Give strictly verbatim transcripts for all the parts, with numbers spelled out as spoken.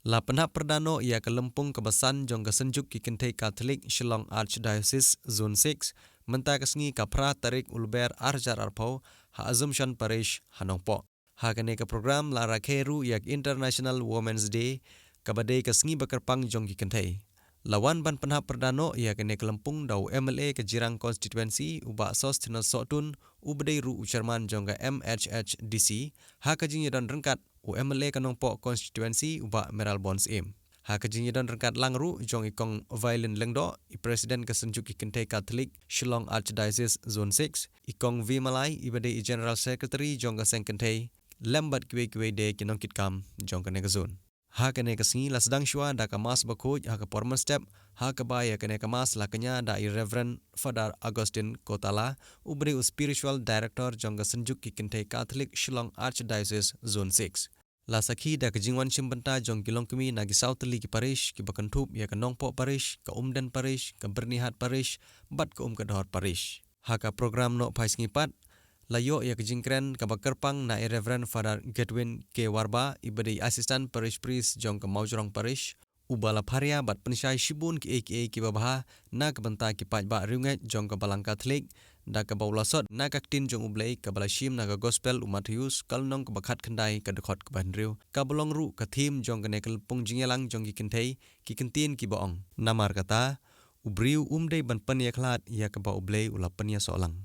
La pynhap pyrda noh ïa ka lympung kaba san jong ka Synjuk ki Kynthei Katholik Shillong Archdiocese Zone six, mynta ka sngi ka phra tarik u Lber ar hajar arphew ha Assumption Parish ha Nongpoh. Ha kane ka program la rakhe ruh ïa ka International Women's Day, kaba dei ka sngi ba kyrpang jong ki kynthei. La wan ban pynhap pyrda noh ïa kane ka lympung da u M L A ka Jirang Constituency, u Bah Sosthenes Sohtun, uba dei ruh u chairman jong ka M H H D C, ha ka jingïadon ryngkat u M L A ka Nongpoh Constituency, u Bah Mayralborn Syiem. Ha ka jingïadon ryngkat lang ruh jong i Kong Violin Lyngdoh, i President ka Synjuk ki Kynthei Katholik Shillong Archdiocese Zone six, i Kong V Malai, iba dei i General Secretary jong ka Seng Kynthei, lem bad kiwei kiwei de ki nongkitkam jong kane ka zone. Ha kane ka sngi la sdang shuwa da ka Mass bakhuid ha ka por mynstep, ha kaba ïa kane ka Mass la kñia da i Reverend Father Augustine Kotala, uba dei u Spiritual Director jong ka Synjuk ki Kynthei Katholik Shillong Archdiocese Zone six. La sakhi da ka jingwan shim bynta jong ki longkmie na ki saw tylli ki parish, kiba kynthup ïa ka Nongpoh Parish, ka Umden Parish, ka Byrnihat Parish, bad ka Umkadhor Parish. Ha ka program nohphai sngi pat, la ïoh ïa ka jingkren kaba kyrpang na i Reverend Father Gedwin K Warba, iba dei Assistant Parish Priest jong ka Mawjrong Parish, uba la pharia bad pynshai shibun kiei kiei kiba bha na ka bynta ki paidbah riewngeit jong ka Balang Katholik, da kaba u la sot na ka ktien jong U Blei kaba la shim na ka Gospel u Mathaios, ka lynnong kaba khatkhyndai, ka dkhot kaba hynriew, kaba long ruh ka theme jong kane ka lympung jingïalang jong ki kynthei, ki kyntien kiba ong: Namar kata, u briew um dei ban pynïakhlad ïa kaba U Blei u la pynïasoh lang.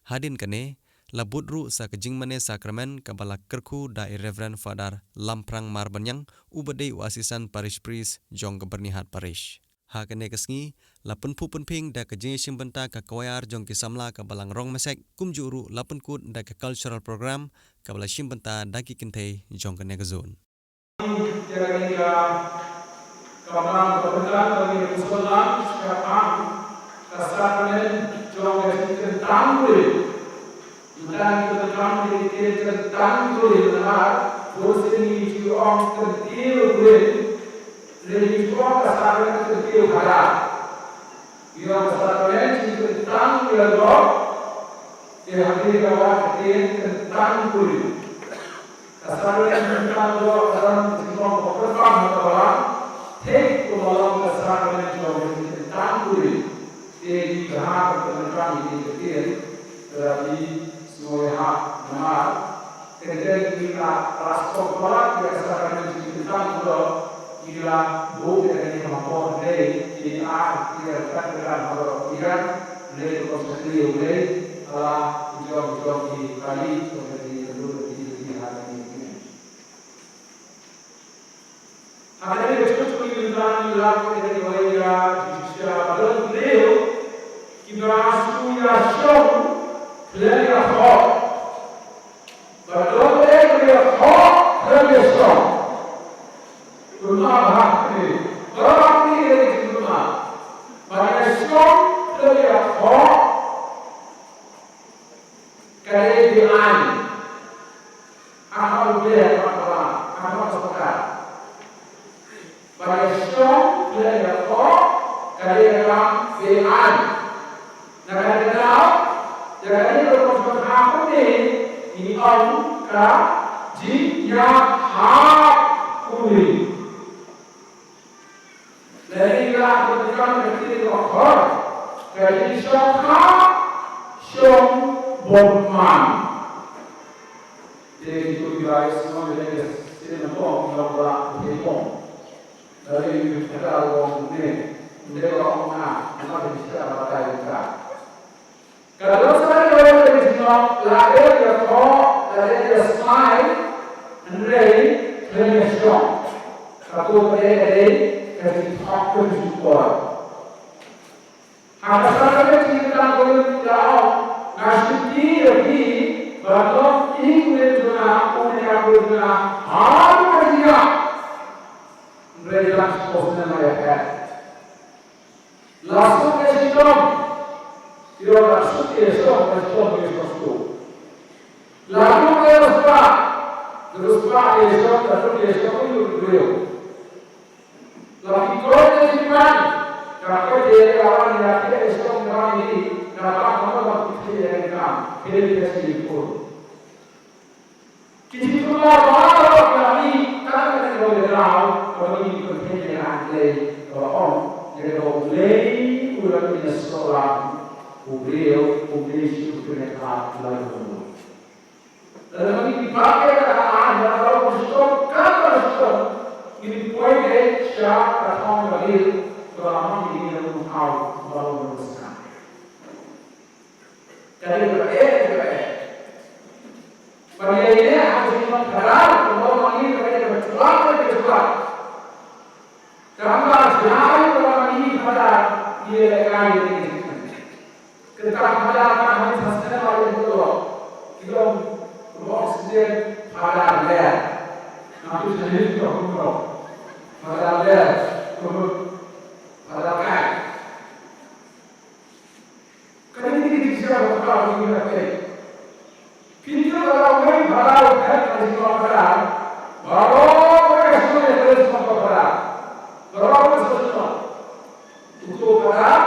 Hadien kane, la bud ruh sa ka jingmane sakramen kaba la kyrkhu da i Reverend Father Lamphrang Marbaniang, uba dei u Assistant Parish Priest jong ka Byrnihat Parish. Ha kane ka sngi, la pynphuh pynphieng da ka jingïashim bynta ka choir jong ki samla ka Balang Rongmasek, kumjuh ruh la pynkut da ka cultural program kaba la shim bynta da ki kynthei jong kane ka zone. Ïa kane ka kamram ka bynta ka ngi pynshong lang shaphang ka sakramen jong ka jingkyntang kurim. Mynta ngi kyntang, ngi kyntang kurim, namar bun sien ngi ju ong kyntiew kurim, ngi ju ong ka sakramen kyntiew khadar. Ngi ong ka sakramen jingkyntang ïa lok, te ha ngi ka wan ka ktien kyntang kurim. Ka sakramen jingkyntang ïa lok ka don ka jingmong ka kyrpang ha ka balang, thik kumba long ka sakramen jong ka jingkyntang kurim. Te ngi bha ka kyntang ïa ka ktien, ka la dei sngewbha namar Kynthei ki la, la sngewbha ïa ka sakramen jingkyntang ïa lok, ki la buh ïa kane ka mawbor dei ki ar ki la kat ka mawbor ki la dei ko sa ki ïa dei ala ki jong ki jong ki kali ko sa ki ïa dei ki ïa dei ha kane. Ha kane ka jingkyrkhu ngi la, ngi la kyrkhu ïa ka jingshisha ba don briew kiba shu ïashong khlem ïakhoh. Ba don briew kiba ïakhoh khlem ïashong. Kumno ba ha kane, ba ha kane ka jingkyrkhu ba ïashong khlem ïakhoh. Ka dei beaiñ. Ha ka U Blei, ha ka, ha ka sorkar. Ba ïashong khlem ïakhoh ka dei ka kam beaiñ. Na kane ka daw, ïa kane ka rukom jong ka ha kumne, ngi ong ka jingïahap kumne. Lehse ka jingkyrkhu ka khor ka jingshongkha shong bymman. Te ki tu ki bai sngewbha lehse sien na pom na ba ki pom. Lehse ki tu ka long ne ne long na na ki shongkha. Ka don sa kawei ka jinglong, la dei ïathoh, la dei ïasmai, hynrei khlem ïashong. Kato ka dei, ka dei ka jingthok ka jingkor. Ha ka sa ka dei ka jingkyrkhu ka ong, nga shim ïa phi ban long i khun jong nga, u khun jong nga, ha ka jingïap. Hynrei la shisha shisha ïa phi. La suk ïa shitom. Ïa la suk ïa shitom, la shitom ïa shitom suk. La rung ïa la spah. La spah ïa shitom, la rung ïa shitom ïa u briew. La ki koit ïa ki pan. Ka koit ïa la wan ïa ki ïa shitom ïa ki. Ka pan ka pan ki ïa ki kam. Ki ïa ki ïa ki pun. Ki jingkyrkhu ba la wan ïa ki kan ka ïa la wan. Lei u la ïasoh lang u briew, u briew shu kynthah la ïoh. Lada ngi pat ïa kata ka aiñ, lada u shitom, kata u shitom, ngin poi beit sha ka thong ka bil, ba la mih ïa u thaw ba u skhem. Ka dei kaba eh, ka dei kaba eh. Ba ïa ïa ha ka jinglong phadar, kumba ma ngi ka dei kaba tlot, ka dei kaba tlot. Tang ba jai ba ma ngi phadar, ïa lehkai ïa ngi. Kata phadar ka hynriew snem ba ïa ka dei. Ki long, long sdang phadar ler. Nangtu sdang ki long, ki long phadar ler, ki long phadar kai. Kane ka dei ka jingshisha kaba ka dei ka peit. Phi tip ba la weng phadar u phet na ka jingma phadar. Baroh ka shnong ïa ka jingma phadar. Baroh ka shnong. Uto u phadar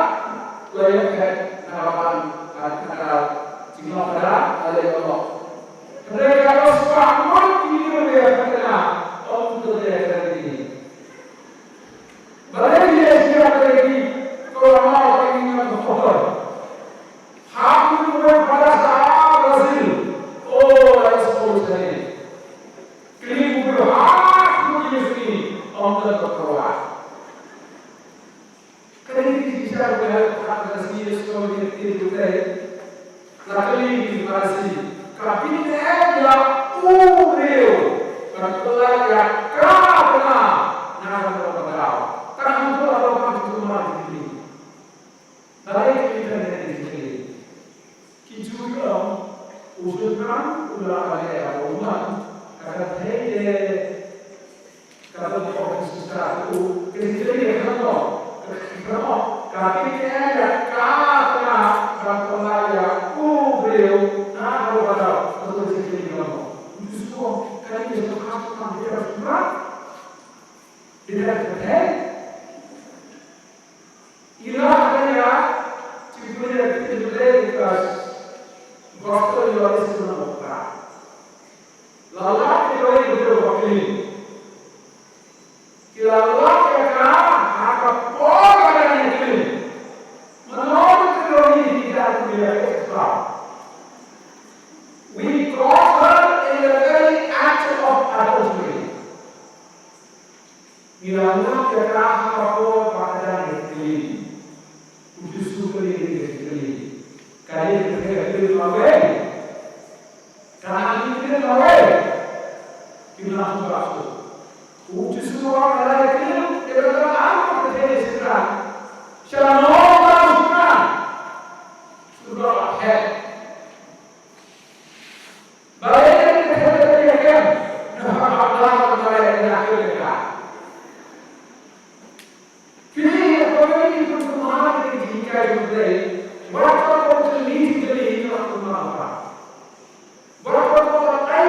la ïa phet na ka ban ka jingma phadar la ïa ka lok. Hynrei ka dei spah ngut ki ïa phet na ong uto ïa ka dei. Balei ïa sia balei ko ma ko ing ngan ko. Ha ku ko ba sa Brazil. O la sport sani. Kli ku ha ku ïa sini ong ka ko wa. Kali ki sia ko ha ka sini so ni ti tu te. La kali ki Pharisi, ka bit eh ïa u briew, ka pynlait ïa ka bnai, na ka bnai ka daw. Ka hangto ka daw ka tu ma di. Balei ki kane ki kali. Ki Jiw ki ong, u Satan u la ïa u man, ka kynthei te Ka ba ko Khrista u, ka jingkylli ka kham mo, ka kham mo, ka bit eh ïa ka tnga, ka tnga ïa u briew, na ka ba ka, ka jingkylli ka kham mo. U Jisu u ong, ka ni ka kham mo, ka bit eh ïa ka tnga. Bit eh ïa ka tnga. Ila ka ïa, jingkylli ïa ka tnga, ka gospel ïa ka tnga mo ka. La lap ïa ka wei ka briew ba clean. Ki la lap ïa ka ha ka por ba ka dang clean. Mynno ka briew hi hi ka dang clean ïa ka. We caught her in the very act of adultery. Ngi la lap ïa ka ha ka por ba ka dang clean. U Jisu u kylli, u kylli. Ka dei ka kylli lawei. Ka dei ka kylli lawei. Kim lah sngewbha shuh. U Jisu u ong ka dei ka kylli, ka dei ka kylli sngewbha. Sha no ka sngewbha. Sngewbha ka phet. Balei ka dei ka kylli ka kylli ïa kem? Namar ba ka dei ka kylli ïa kem. Phi, ko phi, phi, phi, phi, phi, phi, phi, phi, phi, wat ko phi, phi, phi, phi, phi, phi, wat ko phi, phi, phi, phi, phi,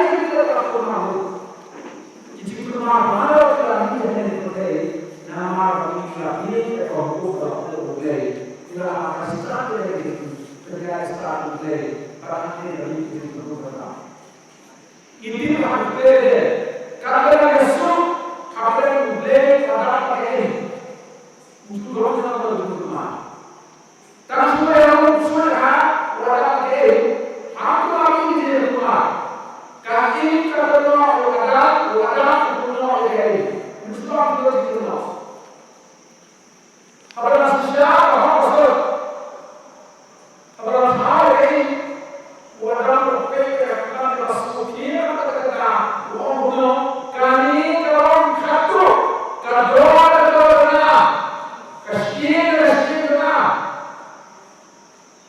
phi, phi, phi, phi, namar ba ngi la mih hangne, namar ba ngi la mih, ko phi, phi, phi, phi, phi, la ka start de, ka start de, ba hangne la mih, phi, phi, phi, phi, phi. Ngi tip ha U Blei, katba ngi suk, hapdeng U Blei, ka dap ka ei. Utu don ka dap ka ei. Tang shuh ïa u suk ha, u dap ka ei. Hato ngi ïeit ïa u? Ka ei ka don, u dap, u dap, u don ïa ka ei. Utu don ka ei. Haba la shisha ka hok ka suk. Haba la thaw ïa i, u Adam u peit ïa ka khmat ba suk ïa ka kata kata, u ong kumno, kane ka long khatduh, ka dor ka dor na, ka shyieng ka shyieng na.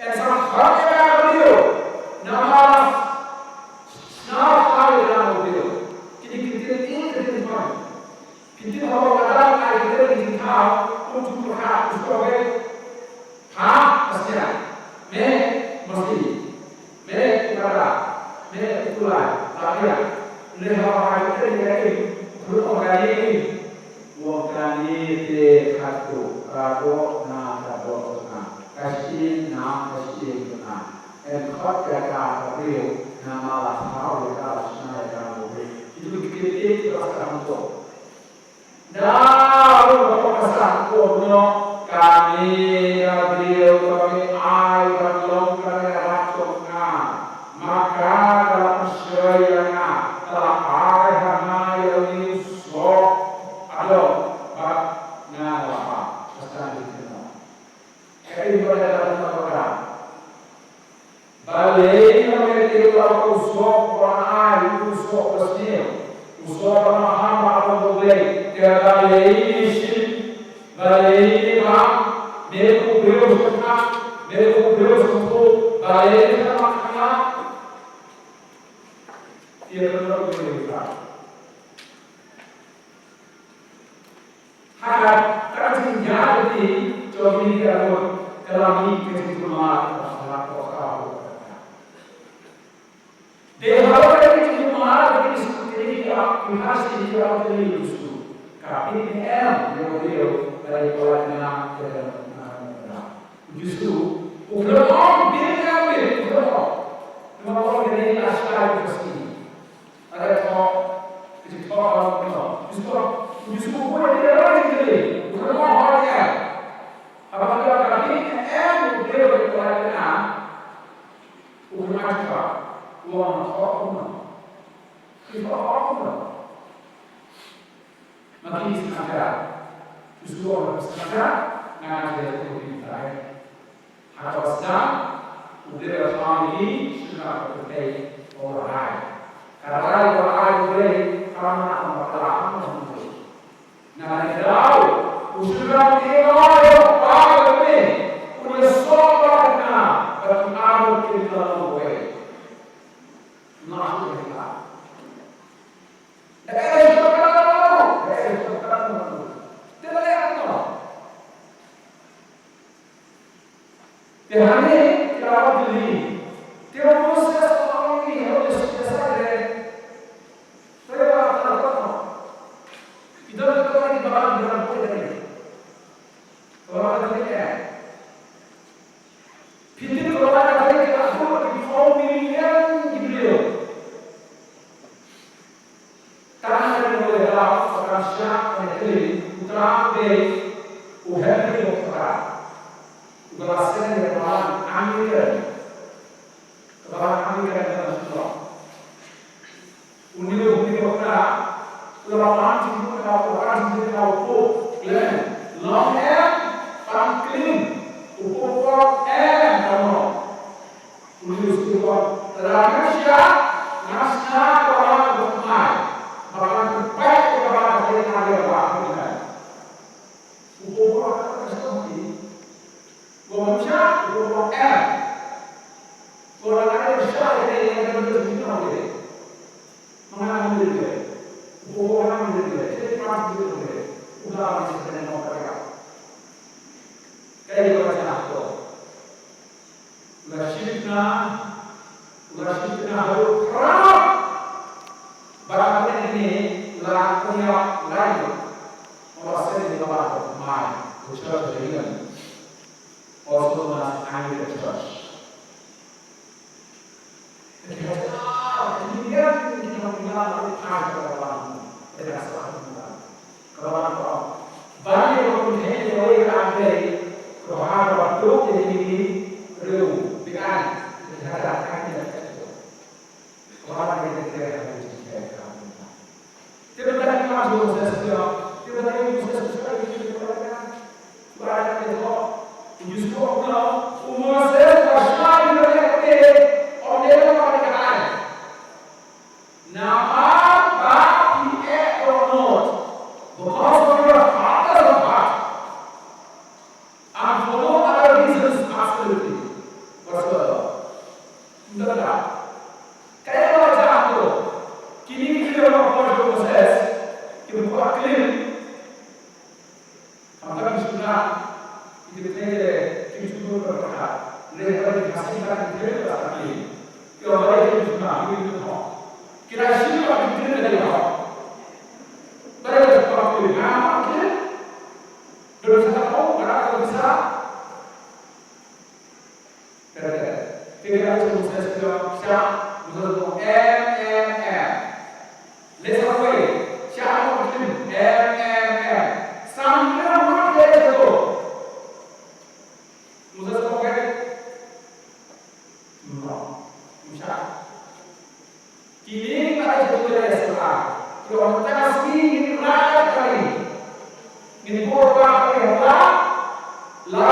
Yn sa khot ïa ka briew, namar la sngewthuh ïa ka briew. Kine ki ktien, ki ktien pynban. Ki tip haba u Adam u ai ktien ki jingthaw, u tu pyrkhat, u sngewbha. Ha, Pasia. Me, Masi. Me, u Kata. Me, u Kulai. Pasia. Hynrei haba u ai ktien ïa Kain, u pynlong ïa Kain. U ong kane te khatduh, ka doh na ka doh na, ka shyieng na ka shyieng na. Yn khot ïa ka ka briew, namar la thaw ïa ka, la shna ïa ka ka briew. Itu ki ktien ki ba sa hangto. Na ruh ka pyrkhat ko no, kane soh ba sniew, u soh ba maham ba ha bor U Blei, te ba lei ne shim, ba lei ne bam, ne u briew u shakha, ne u briew u shakha, ba lei ne bam. Ïa kata u briew u shakha. Haka ka jingïaid lynti jong kine ki arngut ka la mih ka jingkulmar ka la, ka la, ka la. Dei halor ka jingkulmar ka jingkulmar ka jingkulmar ka jingkulmar ka jingkulmar. Ka jingkulmar ka jingkulmar. U Jisu u khlem ong, "Bit, bit, bit," u khlem ong. Namar u ong, "Kane ka shai ka sngi." Are to, ki to, no. Jisu, Jisu u ong, "Bit, bit, bit," u khlem ong, "Hooid, em." Haba ki ong, "Ka bit, em," u khlem ong, u khlem ong, u ong, "Hooid, em." Ki to, no. Ma ki sngewthuh. Jisu u ong, "Sngewthuh, nga ïathuh ïa phi." Ha kaba sdang, U Blei u la phah ïa ki sha ka pyrthei ba rai. Ka rai ba rai U Blei kam na ka bakla, kam na ka bakla. Na ka daw u shu ïa ïoh ba u ïa soh ba na ka arngut kin ïa long wei. Na ka daw. Te hangne ki la wan tylli. Te u Moses u ong ïa u Jisu, Jisu, te, te, te, te, te, te, te, te, Phi tip ba ka dei ka dur ki phew million ki briew. Tang hynriew ngut ki la shah ban kylli, u Trai u Blei u Henry Thoreau. U la seng ïa ka balang Anglican. Ka balang Anglican ka la shah. Une u, une u Thoreau, u la ban jingmut ïa u, u la ban jingmut ïa u Pope Clement. Long em ban klim u Pope Clement, em ban long. Une u Pope Clement, lada ngan shah, ngan shah ka balang ba thymmai. Ba ngan pynpait ïa ka balang ba thymmai. U Pope Clement, u Pope Clement, u Pope Clement. Also known as Anglican Church. Te ba dei Moses, te ba dei Moses, te ba dei Moses, te ba dei Moses, te ba dei Moses, te ba dei Moses, te ba dei Moses, Moses, Moses, Moses, Namar ba phi eh dohnud because of your hardness of heart and for no other reasons, absolutely whatsoever. Ynda ka, ka ïa la jia to, kine ki briew ba poi sha u Moses, ki ba kwah klim, Hangta ki shu nang, ki tip te ki shu nang ka pyrkhat. Lehse ki Khasi ki tip te ka pyrkhat. Ki ong ba ki shu nang, ki tip te. Ki la shu nang, ki tip te ka pyrkhat. Ba ki shu nang, ki tip te ka pyrkhat. Don sa ka pyrkhat, don sa. Kata, kata, kata Moses ka shah, Moses ka ong, "Em, em, em." Lehse kawei, shah ka ong, "Em, em, em." San kali ong, "Em, em, em." Moses ka ong, "No, ym shah." Kine ki la ïathuh ïa u Jisu, ki ong, "Mynta ka sngi ngin rai ïa ka ri. Ngin buh ïa ka ri ha pla, la